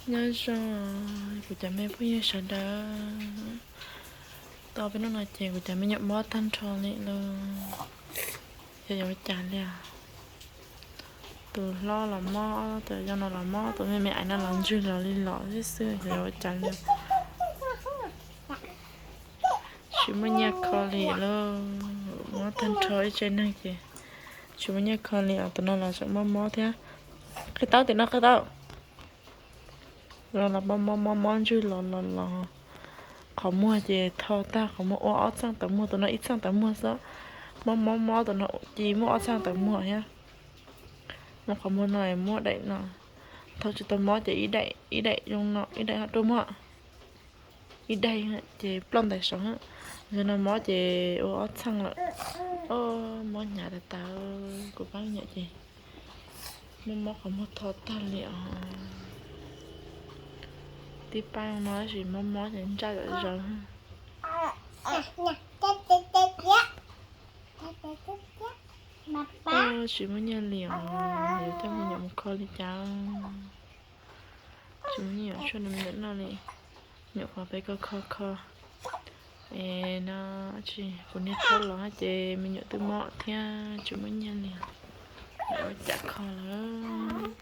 Nyob zoo kuv cov me phooj ywg sawv daws, tau peb hnub no ces kuv cov me nyuam mob tag nrho li lawm. Xyov yuav ua cas li os. Tus hlob los mob, tus yau no los mob, tus me me ais no los ntswg los li los xwb xwb, xyov yuav ua cas li. Tsis muaj nyiaj kho li lauj, mob tag nrho ib tsev neeg ces tsis muaj nyiaj kho li os. Tus no los tseem mob mob thiab. Qhia taub tim no, qhia taub. Los los mob mob mob mob ntswg los los los. Qhov muag ces tho tag, qhov muag ua ob txheej tawm muag, tus no ib txheej tawm muag xwb. Mob mob mob, tus no ces muaj ob txheej tawm muag thiab. Muab qhov muag no, muab daim no. Thaum tsis tau mob ces ib daim, ib daim zoo no, ib daim rau muag. Ib daim ces ploj ntais saud. Yog no mob ces ua ob txheej lawm. Mob hnyav tas tas, kuv pab niam ces mob mob qhov muag tho tag li os. Tib pab no tab sis mob mob ces ntsaj zom zaws. Tsis muaj nyiaj li os, yuav coj me nyuam mus kho li cas. Tsis muaj nyiaj yuav tshuaj rau me nyuam noj li. Nyuam qhuav peb kho kho kho es no tsis, kuv niag thaub los ces me nyuam twb mob thiab, tsis muaj nyiaj li. Ua cas kho lawm.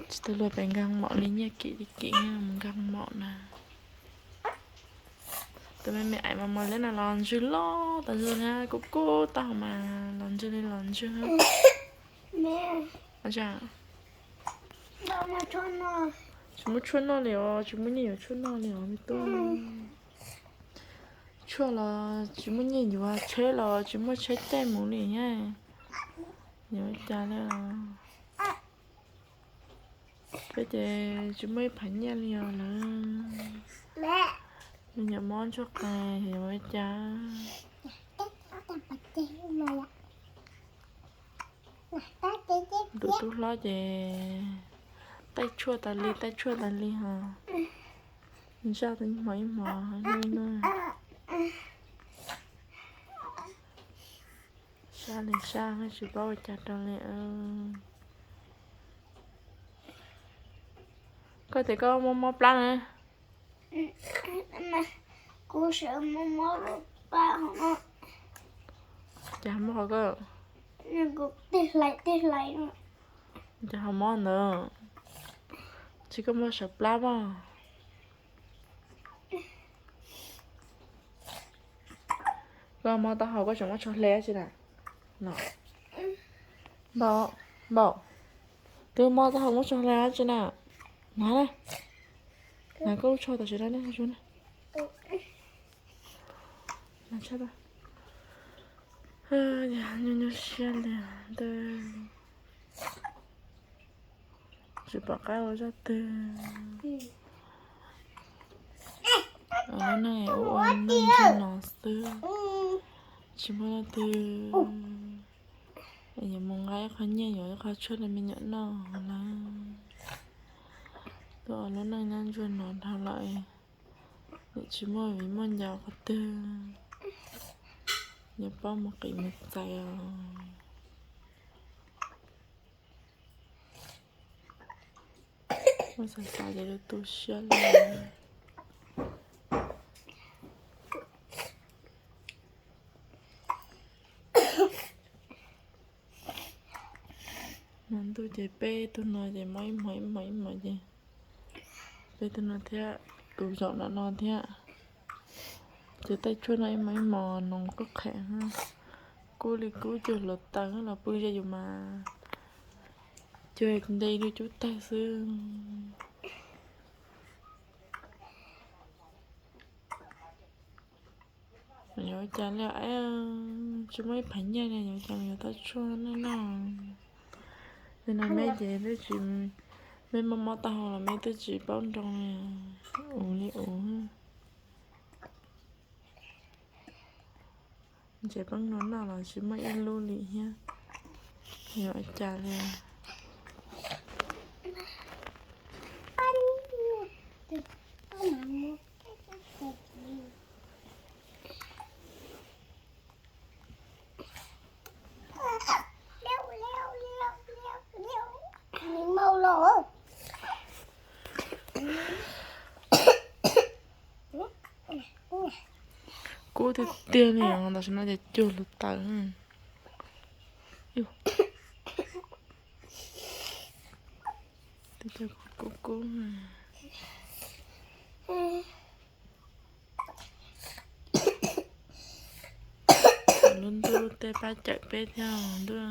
Tsis tau luag pes nkeeg maum li, nyiaj kim li kim mus nkeeg maum na. Tus me me ais mas mos liab no los ntswg loj tas zog na, kub kub tag mas los ntswg li los ntswg. Tsis muaj tshuaj noj li os, tsis muaj nyiaj yuav tshuaj noj li os me tub. Tshuaj los tsis muaj nyiaj yuav, tsheb los tsis muaj tsheb caij mus li thiab. Yuav ua cas li os. Peb ces tsis muaj ib phav nyiaj li os lawm. Me nyuam mob ntsuag qas yuav ua cas. Tus tub hlob ces taij tshuaj tas li, taij tshuaj tas li hos. Ntsaj ib hmos ib hmos li no. Sab li sab, tsis paub ua cas rau li. Koj tias koj mob mob plab na. Kuv sawv mob mob plab hov no. Cas mob qhov koj? Kuv tij hlais tij hlais no. Cas ho mob ntawd? Tsis koj mob sawv plab pob? Koj mob taub hau koj tseem muab tsho hle dab tsi na? No. Npaum, npaum. Twb mob taub hau muab tsho hle dab tsi na? Na na. Na koj lub tsho tam sim no ne. Na tshaj tau. Nyuaj nyuaj siab li ntawd. Tsis pom qab ua zaj twg. Lub neej ua ua neej ntsej no xwb, tsis muaj leej twg yuav mus nqa ib qho nyiaj yuav ib qho tshuaj rau me nyuam noj lawm. Tuaj ua lub neej nyob ntsuag no dhau lawm, nim tsis muaj viv muaj ncaus qhov twg yuav paub mus qiv mus txais os. Muab xav xav ces tu tu siab li. Hmo ntuj ces peb tug no ces mob ib hmos ib hmos ib hmos ces peb tug no thiab, tus zaum no no thiab. Ces taij tshuaj no ib hmos ib hmos no kuj qhev, kub li kub cuag hluav taws los pw ze yus mas cuag nte li cub tawg xwb. Yuav ua cas li, tsis muaj ib phav nyiaj li, yuav ua cas yuav tau tshuaj nej noj. Nim no me ces twb tsis, me mob mob taub hau los me twb tsis paub nroo li, ua li ua. Ntses poob no noj los tsis muaj ib lub li thiab, yuav ua cas li. Kub tiag tiag li os, tam sim no ces cuag hluav taws. Kub kub. Lub ntuj tej pab cawm peb thiab ntuj.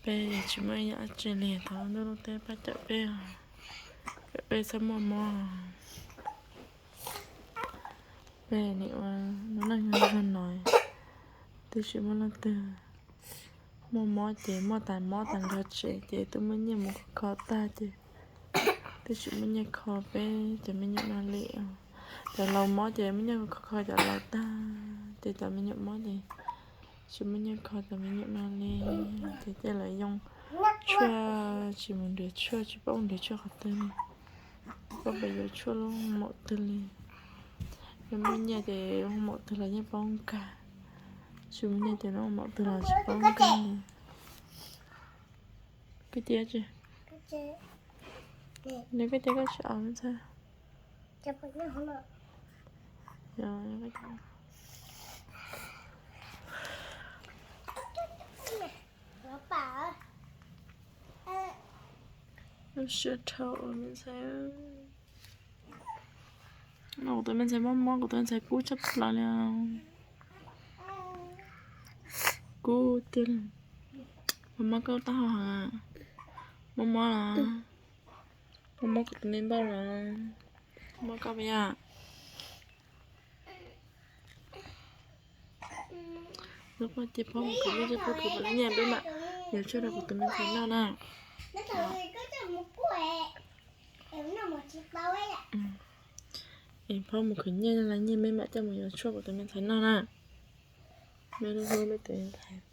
Peb tsis muaj ib yam dab tsi li, thov ntuj tej pab cawm peb, kom peb txhob muaj mob. Peb nim ua lub neej nyob no, twb tsis muaj leej twg muaj mob ces muaj tas mob tas nrog tsev ces twb muaj nyiaj mus kho kho tag ces twb tsis muaj nyiaj kho peb cov me nyuam no li. Cov laus mob ces muaj nyiaj kho kho cov laus tag, ces cov me nyuam mob ces tsis muaj nyiaj kho cov me nyuam no li. Ces tej lawv yoo tshuaj tsis mus nrhiav tshuaj, tsis paub nrhiav tshuaj qhov twg li, paub pes yuav tshuaj lub maum twg li. Yog muaj nyiaj ces lub maum twg los yeej paub nkag, tsis muaj nyiaj ces lub maum twg los tsis paub nkag li. Koj cia tsi? Nws koj cia koj tsis aus ntxhais. Lub siab dhau me ntxhais. No kuv tus me ntxhais mob mob, kuv tus me ntxhais kub tshaj plaws li. Kub tiag. Mob mob koj taub hau heev. Mob mob los? Mob mob kuv tus me npauj los? Mob koj puas yog? Lub poj ces phob mus khwv nyiaj, peb phob khwv puas tau nyiaj peb mam yuav tshuaj rau kuv tus me ntxhais noj na. Es phob mus khwv nyiaj, nyiaj peb mam coj mus yuav tshuaj kuv tus me ntxhais noj na. Me lub hlub me tus me ntxhais.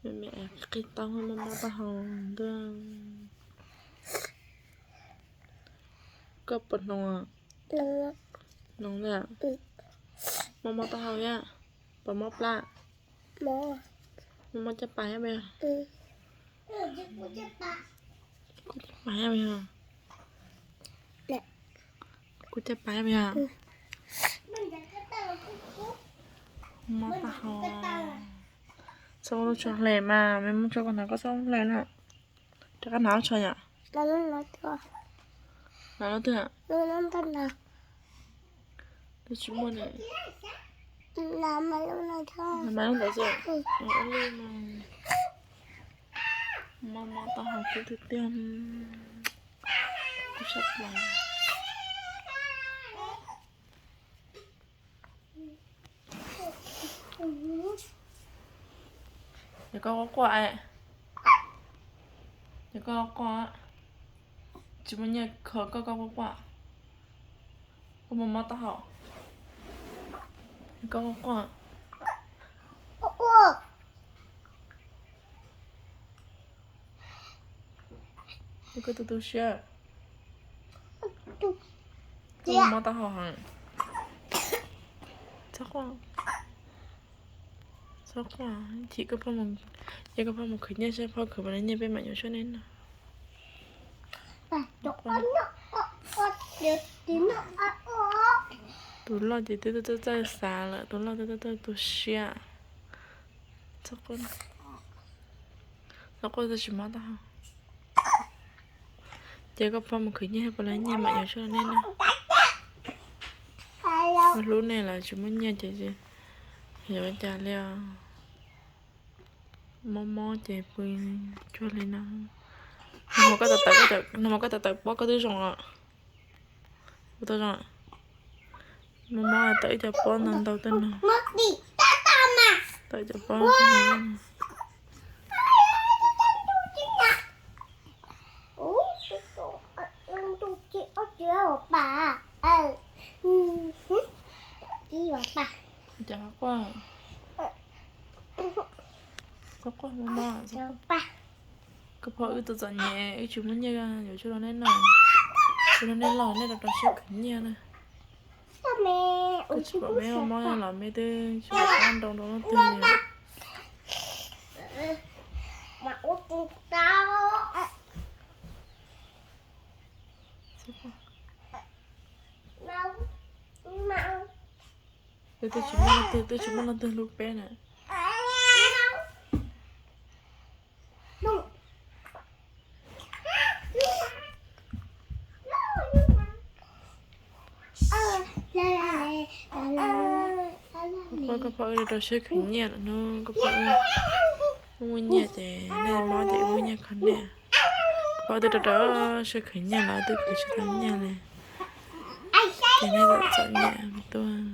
Me me qig tau mob mob taub hau ntuj. Koj puas hnoos? Hnoos ntag. Mob mob taub hau thiab? Puas mob plab? Mob mob caj pas thiab puas yog? Kuv caj pas thiab puas yog? Kuv caj pas thiab puas yog? Mob taub hau. Txhob ua lub tsho hle mas, me muab tso koj hnav koj txhob hle na. Rov qab hnav lub tsho yom. Hnav lub twg? Twb tsis muaj ne. Hnav lub ntawd xwb. Mob mob taub hau kub tiag tiag. Kub tshaj plaws. Yog koj quaj quaj, yog koj quaj, tsis muaj nyiaj kho koj, koj quaj quaj, koj mob mob taub hau, yog koj quaj quaj. Koj tu tu siab. Koj mob taub hau heev. Txhob quaj, txhob quaj, chim koj phob mus, cia koj phob mus khwv nyiaj saib phob khwv puas tau nyiaj peb mam yuav tshuaj nej noj. Tus loj ces twb tuaj txawj xav lawm, tus loj twb tuaj txawj tu siab. Txhob quaj, txhob quaj, tsis mob taub hau. Ces koj phob mus khwv nyiaj puas tau nyiaj mam yuav tshuaj nej noj. Hlub nej lawm tsis muaj nyiaj ces yuav ua cas li os. Mob mob ces pw cuag li no. Nag hmo koj tawm, nag hmo koj tawm tawm pob koj twb zoo os. Ua tau zoo. Mob mob tawm ib co pob ntau ntau tej no. Tawm ib co pob. Cas quaj, quaj mob mob. Koj phob wb tus txom nyem, wb tsis muaj nyiaj yuav tshuaj rau nej noj. Tsis rau nej los nej rau rau siab khwv nyiaj na. Koj tsis pom me mob mob los me twb tsis pom qab nroo rau leej twg li. Twb tsis muaj leej twg, twb tsis muaj leej twg hlub peb na. Koj pom wb rau rau siab kheev nyiaj lawm no, koj pom wb muaj nyiaj ces nej mob ces wb muaj nyiaj kho nej. Koj pom wb twb rau rau siab kheev nyiaj los twb kheev tsis tau nyiaj li. Ces nej txom txom nyem tuaj.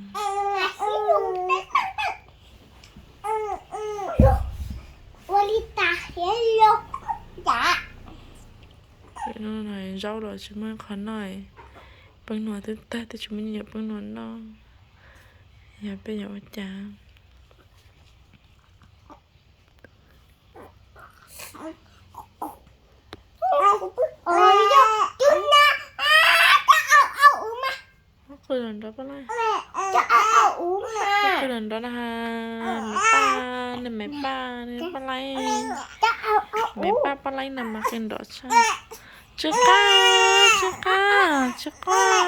Zaub los tsis muaj qhov noj, peeb nua twb tag twb tsis muaj nyiaj yuav peeb nua noj, yog peb yuav ua cas? Qw los nrov pab laib, qw los nrov na. Maiv Paj, nej Maiv Paj, nej pab laib, Maiv Paj pab laib na mas qw nrov tshaj. Tsw qab, tsw qab, tsw qab.